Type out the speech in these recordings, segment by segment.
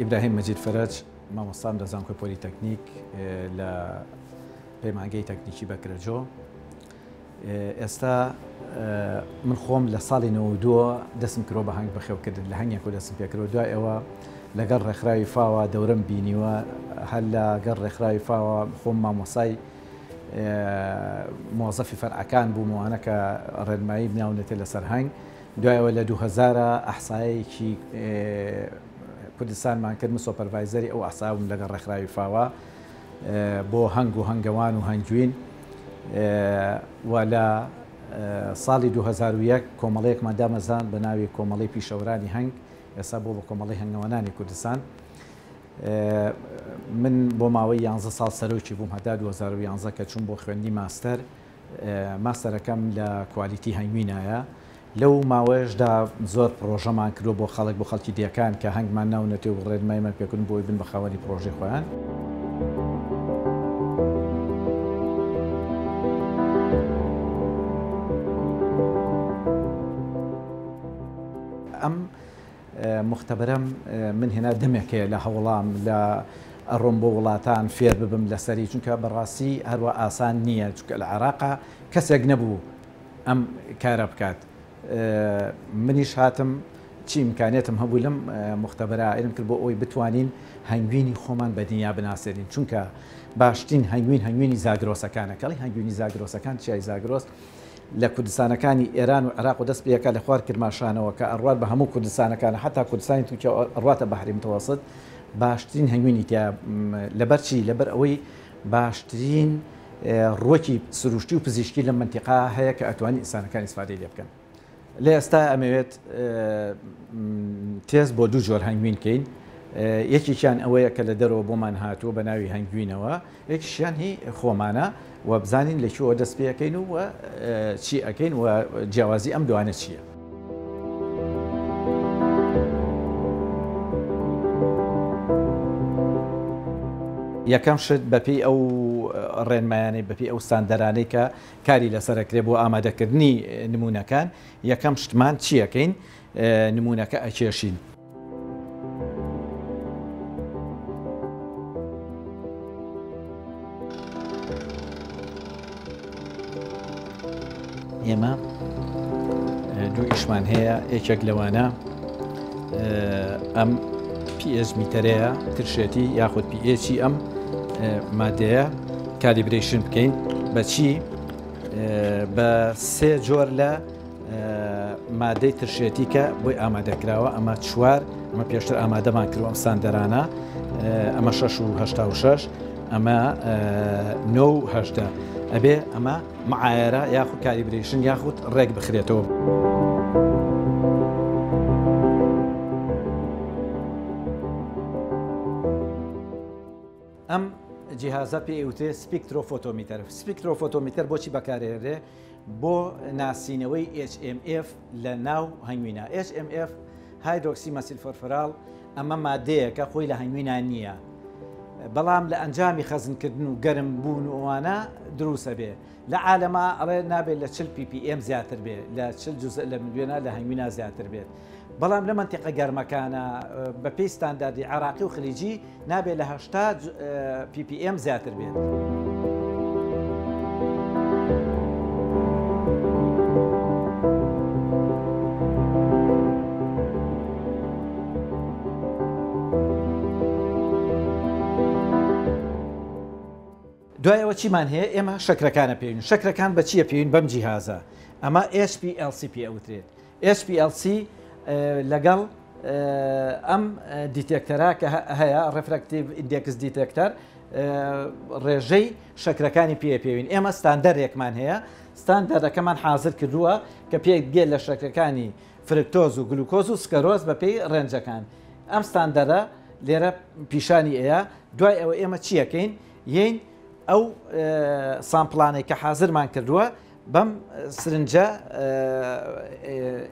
ئیبراهیم مەجید فەرەج، مامۆستام لە زانکۆی پۆلیتەکنیک لە پەیمانگەی تەکنیکی بەکرەجۆ. ئێستا من خۆم لە ساڵی 92 دەستم کرۆ بە هەنگ بەخێوکردن لە هەنگێک و دەستم پێکرەوە دوای ئەوە لەگەڵ ڕێکخراوی فاوە دەورەم بینیوە هەر لەگەڵ ڕێکخراوی فاوە خۆم مامۆسای مۆزەفی فەرعەکان بووم وانە کە ڕێنمایی بناونەتێ لەسەر هەنگ دوای ئەوە لە 2000 ئەحسایەکی کوردستانمان کرد من سۆپەرڤایزەری ئەو ئەحسا بووم لەگەڵ ڕێکخراوی فاوە بۆ هەنگ و هەنگەوان و هەنگوین و لە ساڵی 2001 کۆمەڵەیەکمان دامەزراند بە ناوی کۆمەڵەی پیشەوەرانی هەنگ ئێستا بۆ بە کۆمەڵەی هەنگەوانانی کوردستان من بۆ ماوەی یانزە ساڵ سەرۆکی بووم هەتا 2011 کە چووم بۆ خوێندنی ماستەر ماستەرەکەم لە کوالیتی هەنگوینایە لەو ماوەیەشدا زۆر پڕۆژەمان کردووە بۆ خەڵک، بۆ خەڵکی دێکان کە هەنگمان ناونەتێ و ڕێنماییمان پێکردن بۆ ئەوەی بن بە خاوەنی پڕۆژەی خۆیان. ئەم موختەبەرەم من هێنا دەمێکەیە لە هەوڵام لە ئەڕۆم بۆ وڵاتان فێر ببم لەسەری، چونکە بەڕاستی هەروا ئاسان نییە، چونکە لە عێراقا کەسێک نەبوو ئەم کارە بکات منیش هاتم چی ئیمکانیەتم هەبوو لەم موختەبەرە ئایرم کرد بۆ ئەوەی بتوانین هەنگوینی خۆمان بە دنیا بناسێنین چونکە باشترین هەنگوین هەنگوینی زاگرۆسەکانە کەڵی هەنگوینی زاگرۆسەکان چیای زاگرۆس لە کوردستانەکانی ئێران و عێراق و دەست پێەکە لە خوار کرماشانەوە کە ئەڕوات بە هەموو کوردستانەکان حتا کوردستانی تورکیا ئەڕواتە بەحری متوسط باشترین هەنگوینی تیا لەبەر چی لەبەر ئەوەی باشترین ڕوەکی سروشتی و پزیشکی لەم مەنتیقە هەیە کە ئەتوانین ئینسانەکان ئیسفادەی لێ بکەن. لە ئێستا ئەمەوێت تێست بۆ دوو جۆر هەنگوین کەین یەکێکیان ئەوەیە کە لە دەرەوە بۆمان هاتووە بە ناوی هەنگوینەوە یەکیشیان هی خۆمانە و بزانین لە کوێوە دەست پێەکەین و چی ئەەکەین و جیاوازی ئەم دوانە چییە. یەکەم شت بەپێی ئەو ڕێنمایانەی بەپێی ئەو ستاندەرانەی کە کاری لەسەر ئەکرێ بۆ ئامادەکردنی نموونەکان یەکەم شتمان چی ئەکەین نموونەکە ئەکێشین. ئێمە دوو ئیشمان هەیە یەکێک لەوانە ئەم pH meter ەیە ترشێتی یاخود pH ی ئەم مادەیە calibration بکەین بەچی بە سێ جۆر لە مادەی ترشێتی کە بۆی ئامادەکراوە ئەمە چوار ئەمە پێشتر ئامادەمان کردو ئەم ستاندەرانە ئەمە 6 ئەمە نۆ و هەژدە ئەبێ ئەمە معایەرە یاخود calibration یاخود ڕێک بخرێتەوە. ئەم جیهازە پێی ئەوترێ spectrophotometer. spectrophotometer بۆچی بەکارهێنرێ؟ بۆ ناسینەوەی HMF لە ناو هەنگوینە. HMF hydroxymethylfurfural ئەمە مادەیەکە خۆی لە هەنگوینا نییە بەڵام لە ئەنجامی خەزنکردن و گەرم بوون و ئەوانە دروستە بێ لە عالەما ئەڵێ نابێت لە 40 ppm زیاتر بێ لە 40 جزء لە ملیۆنا لە هەنگوینا زیاتر بێت بەڵام لە مەنتیقە گەرمەکانە بە پێی ستانداردی عێراقی و خلیجی نابێت لە 80 ppm زیاتر بێت. دوای ئەوە چیمان هەیە ئێمە شەکرەکانە پێوین شەکرەکان بە چیە پێوین بەم جیهازە ئەمە HPLC پێ ئەوترێت HPLC لەگەڵ ئەم detector ە کە هەیە refractive index detector ڕێژەی شەکرەکانی پێ پێوین ئێمە ستاندەرێکمان هەیە ستاندەرەکەمان حاضر کردووە کە پێک دێت لە شەکرەکانی فرکتۆز و گلوکۆز و سکەرۆز بەپێی range ەکان ئەم ستاندەرە لێرە پیشانی ئەیە دوای ئەوە ئێمە چیەکەین یین ئەو sample انەی کە حاضرمان کردووە بەم سرنجە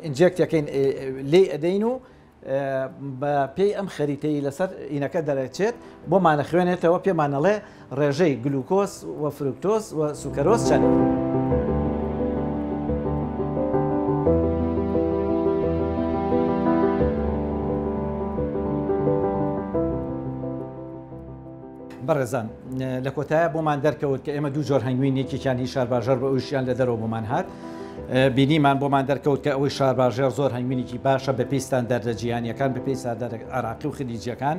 inject ەکەین لێی ئەدەین و بە پێی ئەم خەریتەی لەسەر ئینەکە دەرەچێت بۆمانە خوێنێتەوە پێمانەڵێ ڕێژەی گلوکۆس و فرکتۆز و سوکەرۆز چەنە. بەڕێزان لە کۆتایە بۆمان دەرکەوت کە ئێمە دوو جۆر هەنگوین یەکێکیان هی شارباژێڕ بە ئەویشیان لە دەرەوە بۆمان هات. بینیمان بۆمان دەرکەوت کە ئەوەی شارباژێڕ زۆر هەنگوینێکی باشە بە پێی ستانداردە جیهانیەکان بە پێی ستانداردە عێراقی و خلیجیەکان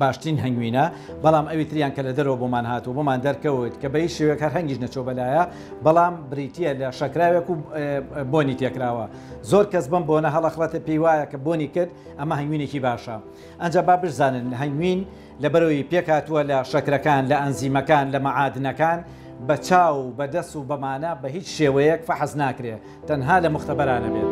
باشترین هەنگوینە بەڵام ئەوی تریان کە لە دەرەوە بۆمان هات و بۆمان دەرکەوت کە بە هیچ شێوەیەک هەر هەنگیش نەچۆ بەلایە بەڵام بریتە لە شەکراوێک و بۆنی تێکراوە زۆر کەس بەم بۆنە هەڵەخڵەتە پێی وایە کە بۆنی کرد ئەمە هەنگوینێکی باشە ئەنجا با بشزانن هەنگوین لەبەرئەوەی پێکهاتووە لە شەکرەکان، لە ئەنزیمەکان، لە مەعادنەکان، بە چاو و بە دەست و بەمانە بە هیچ شێوەیەک فەحس ناکرێ، تەنها لە موختەبەرا نەبێت.